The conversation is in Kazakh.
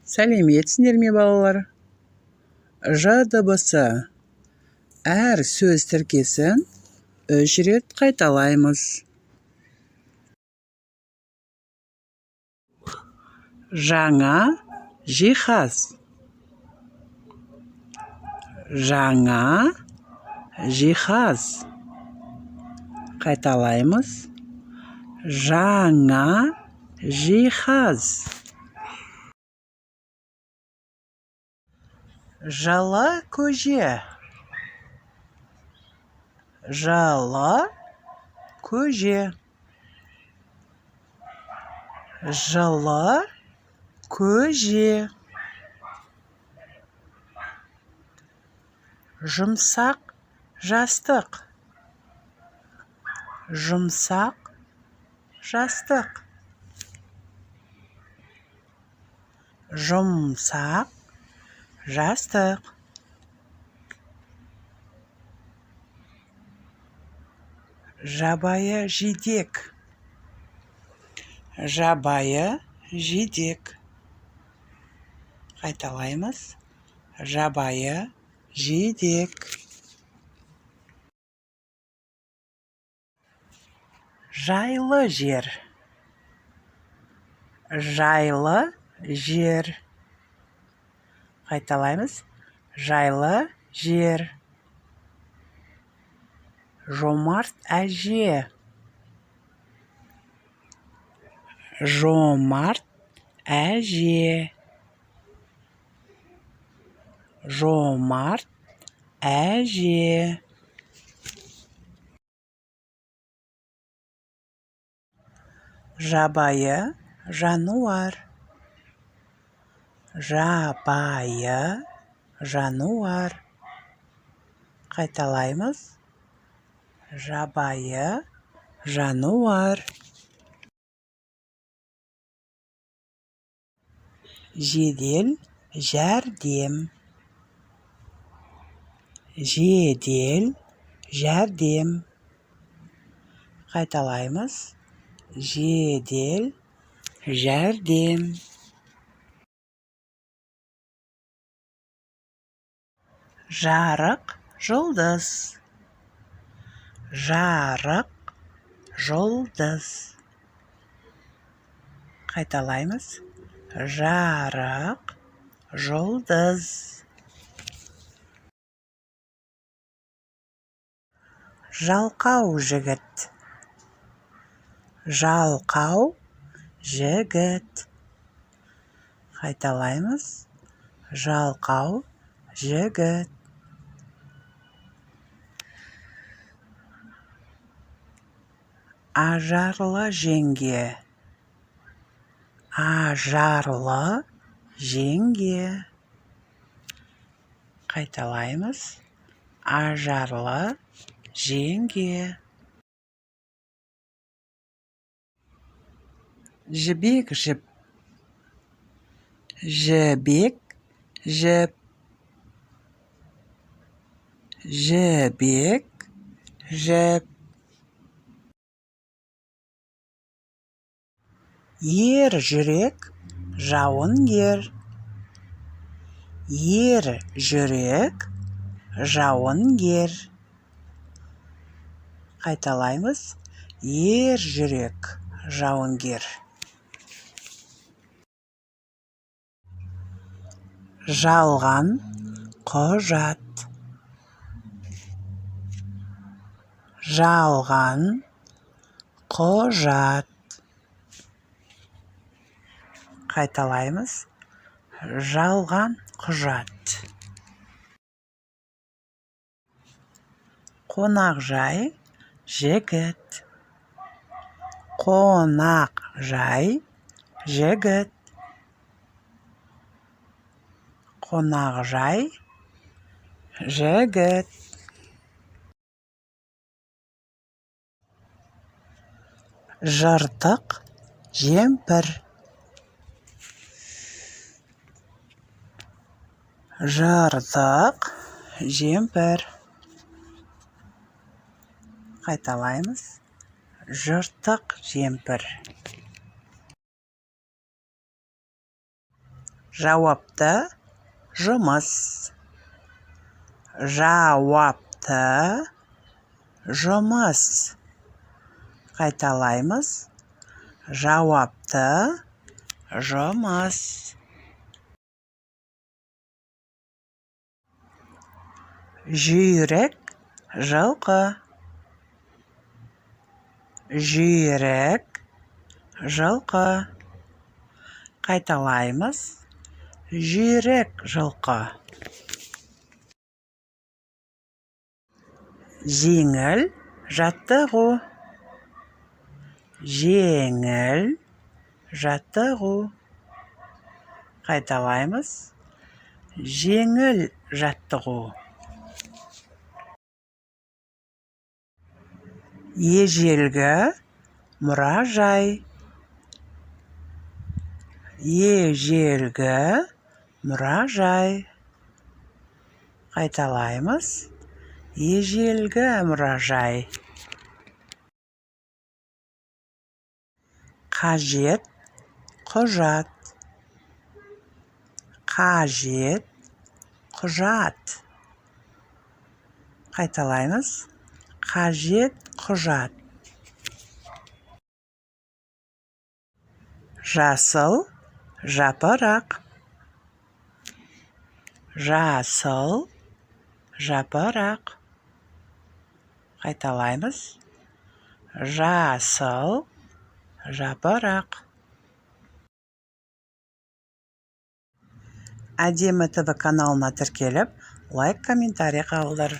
Сәлеметсіңдер ме, балалар? Ж дыбысы. Әр сөз тіркесін 3 рет қайталаймыз. Жаңа жиһаз. Жаңа жиһаз. Қайталаймыз. Жаңа жиһаз. Жылы көже. Жылы көже. Жылы көже. Жұмсақ жастық. Жұмсақ жастық. Жұмсақ жастық. Жабайы жидек. Жабайы жидек. Қайталаймыз. Жабайы жидек. Жайлы жер. Жайлы жер. Қайталаймыз. Жайлы жер. Жомарт әже. Жомарт әже. Жомарт әже. Жабайы жануар. Жабайы жануар. Қайталаймыз. Жабайы жануар. Жедел жәрдем. Жедел жәрдем. Қайталаймыз. Жедел жәрдем. Жарық жұлдыз. Жарық жұлдыз. Қайталаймыз. Жарық жұлдыз. Жалқау жігіт. Жалқау жігіт. Қайталаймыз. Жалқау жігіт. Ажарлы жеңге. Ажарлы жеңге. Қайталаймыз. Ажарлы жеңге. Жібек жіп. Жібек жіп. Жібек жіп. Ер жүрек жауынгер. Ер жүрек жауынгер. Қайталаймыз. Ер жүрек жауынгер. Жалған құжат. Жалған құжат. Қайталаймыз. Жалған құжат. Қонақжай жігіт. Қонақжай жігіт. Қонақжай жігіт. Жыртық жемпір. Жыртық жемпір. Қайталаймыз. Жыртық жемпір. Жауапты жұмыс. Жауапты жұмыс. Қайталаймыз. Жауапты жұмыс. Жүйрік жылқы. Жүйрік жылқы. Қайталаймыз. Жүйрік жылқы. Жеңіл жаттығу. Жеңіл жаттығу. Қайталаймыз. Жеңіл жаттығу. Ежелгі мұражай. Ежелгі мұражай. Қайталаймыз. Ежелгі мұражай. Қажет құжат. Қажет құжат. Қайталаймыз. Қажет құжат. Жасыл жапырақ. Жасыл жапырақ. Қайталаймыз. Жасыл жапырақ. Әдемі ТВ каналына тіркеліп, лайк, комментарий қалдыр.